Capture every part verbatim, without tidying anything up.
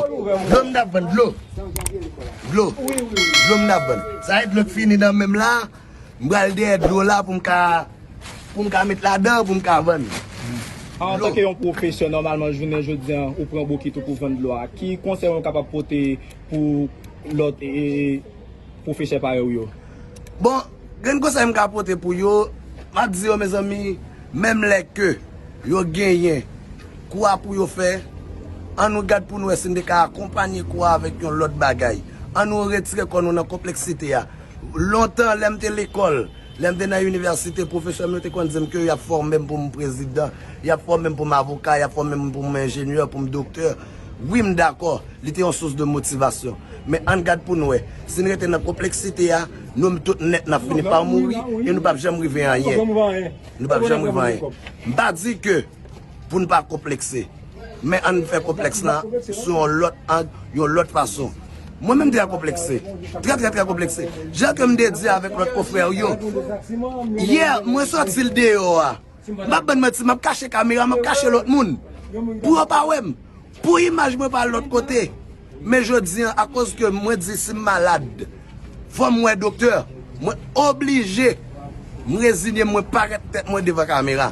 Dlo m t ap vann, dlo. Dlo. Dlo m t ap vann. Sa e dlo k fini nan men m la. M pral dèyè dlo la pou m ka, pou m ka met ladan, pou m ka vann. Antanke yon pwofesè, nòmalman, jounen jodi a, ou pran bokit ou pou vann dlo a. Ki konsèy ou kapab pote pou lòt e, pwofesè parèy ou yo? Bon, grenn konsèy m ka pote pou yo, m ap di yo, mezanmi, menm lè ke yo genyen kou a pou yo fè, an nou gad pou n wè si n te ka akonpanye kou a avèk yon lòt bagay. An nou retire kò nou nan konpleksite a. Lontan, lè m te lekòl, lè m te nan inivèsite, pwofesè m yo te konn di m ke y ap fòme m pou m prezidan, y ap fòme m pou m avoka, y ap fòme m pou m enjenyè, pou m doktè. Wi, m dakò, li te yon sous de motivasyon. Men ann gad pou n wè. Si n rete nan konpleksite a, nou tout nèt n ap fini pa mouri e nou p ap janm rive anyen. Nou p ap janm rive anyen. M pa di ke pou n pa konplekse. Men ann fè konplèks lan sou yon lòt ang, yon lòt fason. Mwen menm deja konplekse. Trè, trè, trè konplekse. Jan ke m te di avèk lòt konfrè yo. Yè, mwen sòti l deyò a. M ap ban manti, m ap kache kamera, m ap kache lòt moun. Pou yo pa wè m. Pou imaj mwen pa al lòt kote. Men jodi an, akoz ke mwen di si m malad, fò m wè doktè, mwen oblije, m rezinye m, mwen parèt tèt mwen devan kamera.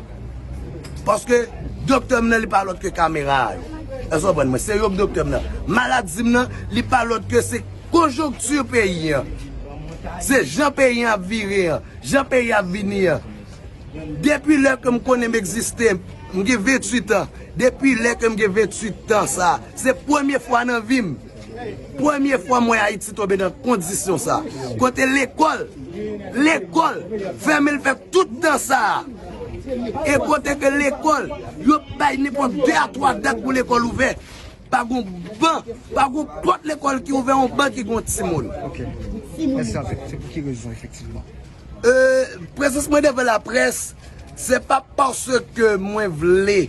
Paske doktè m nan, li pa lòt ke kamera a yo. Èske w konprann mwen? Se yo k doktè m nan. Maladi m nan, li pa lòt ke se konjonkti peyi an. Se jan peyi an ap vire an, jan peyi ap vini an. Depi lè ke m konnen m egziste, m gen venntuit an. Depi lè ke m gen venntuit an sa, se premye fwa nan vi m. Premye fwa m wè Ayiti tonbe nan kondisyon sa. Kote lekòl, lekòl, fèmen l fè tout tan sa. E kote ke lekòl, yo bay nenpòt de a twa dat pou lekòl ouvè. Pa gon ban, pa gon pòt lekòl ki ouvè, yon ban ki gon timoun. Ok. Mèsi anpil. Se pou ki rezon, efektivman? Euh, prezans mwen devan laprès, se pa paske mwen vle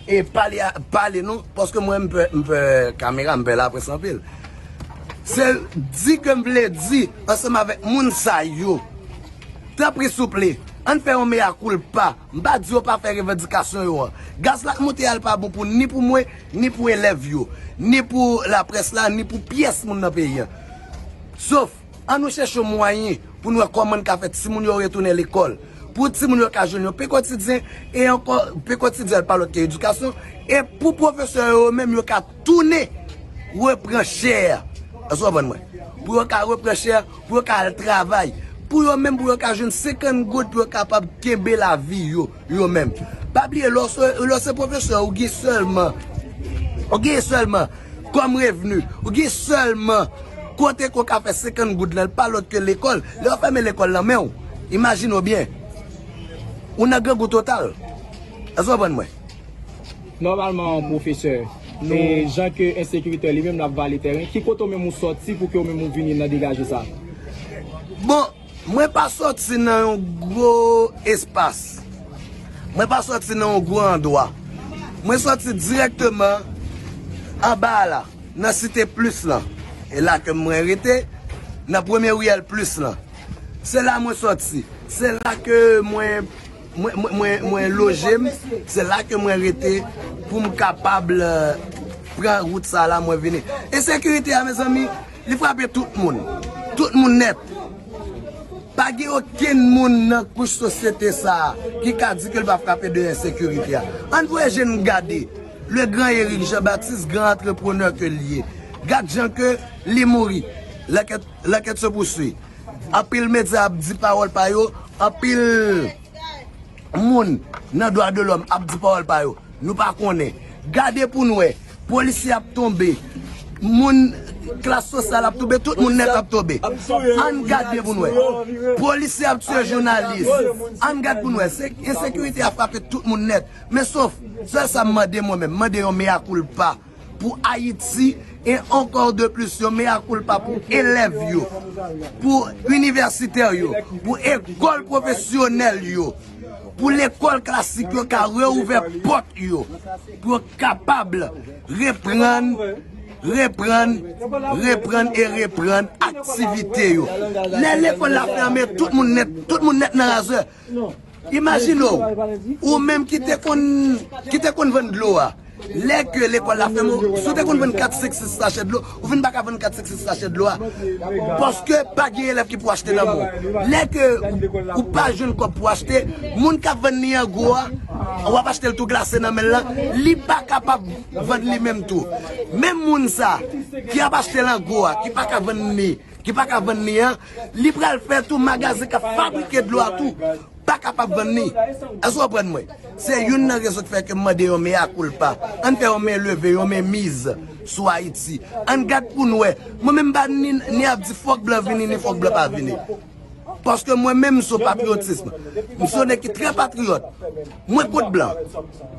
e pale, pale non, paske mwen m pè, m pè kamera, m pè laprès anpil. Se di ke m vle di ansanm avèk moun sa yo. Tanpri souple, ann fè yon mea koulpa. M pa di yo pa fè revandikasyon yo an. Gaz la k monte a l pa bon pou ni pou mwen, ni pou elèv yo, ni pou laprès la, ni pou pyès moun nan peyi an. Sof, ann nou chèche yon mwayen pou n wè kòman n ka fè timoun yo retounen lekòl. Pou timoun yo ka jwenn yon pe kotidyen e ankò pe kotidyen pa lòt ke edikasyon e pou pwofesè yo menm yo ka tounen repran chè. Èske w konprann mwen? Pou yo ka repran chè, pou yo ka al travay. Pou yo menm, pou yo ka jwenn senkant goud, pou yo kapab kenbe lavi yo, yo menm. Pa bliye, lè w se, lè w se pwofesè, ou gen sèlman, ou gen sèlman kòm revni, ou gen sèlman kote ke w ka fè senkant goud lan, pa lòt ke lekòl. Lè yo fèmen lekòl lan men w, imajine w byen, ou nan grangou total. Èske w konprann mwen? Nòmalman, pwofesè, e jan ke ensekirite li menm l ap vale tèren, ki kote w menm ou sòti pou ke w menm ou vini nan degaje sa? Bon, mwen pa sòti nan yon gwo espas. Mwen pa sòti nan yon gwo andwa. Mwen sòti dirèkteman anba a la, nan Site Plis lan. E la ke mwen rete, nan premye riyèl Plis lan. Se la mwen sòti. Se la ke mwen mwen, mwen, mwen, mwen loje m, se la ke mwen rete pou m kapab, euh, pran wout sa la mwen vini. Ensekirite a, mezanmi, li frape tout moun. Tout moun nèt. Pa gen okenn moun nan kouch sosyete sa a ki ka di ke l pa frape de ensekirite a. Ann voye je n gade. Le gran Eric Jean Baptiste, gran antreprenè ke l ye. Gad jan ke li mouri. L'enquête, l'enquête se poursuit. Anpil medya ap di pawòl pa yo, anpil moun nan dwa de lòm ap di pawòl pa yo. Nou pa konnen. Gade pou n wè. Polisye ap tonbe. Moun klas sosyal ap tonbe. Tout moun nèt ap tonbe. Ann gade pou n wè. Polisye ap tiye jounalis. Ann gad pou n wè. Se ensekirite a frape tout moun nèt. Men sof, sèl sa m mande mwen menm, m mande yon mea koulpa. Pou Ayiti, e ankò de plis, yon mea koulpa pou elèv yo, pou inivèsitè yo, pou ekòl pwofesyonèl yo, pou lekòl klasik yo ka reouvè pòt yo, pou yo kapab reprann, reprann, reprann e reprann aktivite yo. Lè lekòl la fèmen, tout moun nèt, tout moun nèt nan razè. Imajine w, ou menm ki te konn, ki te konn vann dlo a, Lè ke lekòl la fèmen, si w te konn vann kat, senk, sis sachè dlo, ou vin pa ka vann kat, senk, sis sachè dlo a. Paske pa gen elèv ki pou achte nan men w. Lè ke ou pa jwenn kòb pou achte, moun k ap vann li an gwo a, w ap achte l tou glase nan men l lan, li pa kapab vann li menm tou. Menm moun sa ki ap achte l an gwo a, ki pa ka vann li, ki pa ka vann li an, li pral fè tou magazen k ap fabrike dlo a tou pa kapab vann li. Èske w konprann mwen? Se youn nan rezon ki fè ke m mande yon mea culpa. Ann fè yon men leve, yon men miz sou Ayiti. Ann gad pou n wè. Mwen menm m pa ni, ni ap di fòk blan vini, ni fòk blan pa vini. Paske mwen menm m sou patriyotism. M sou nèg ki trè patriyòt. Mwen kont blan.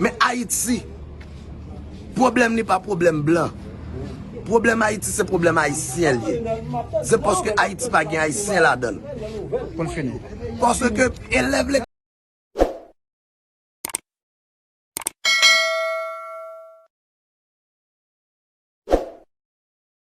Men Ayiti, pwoblèm li pa pwoblèm blan. Pwoblèm Ayiti se pwoblèm ayisyen l ye. Se paske Ayiti pa gen ayisyen ladan l. Pou n fini. Paske elèv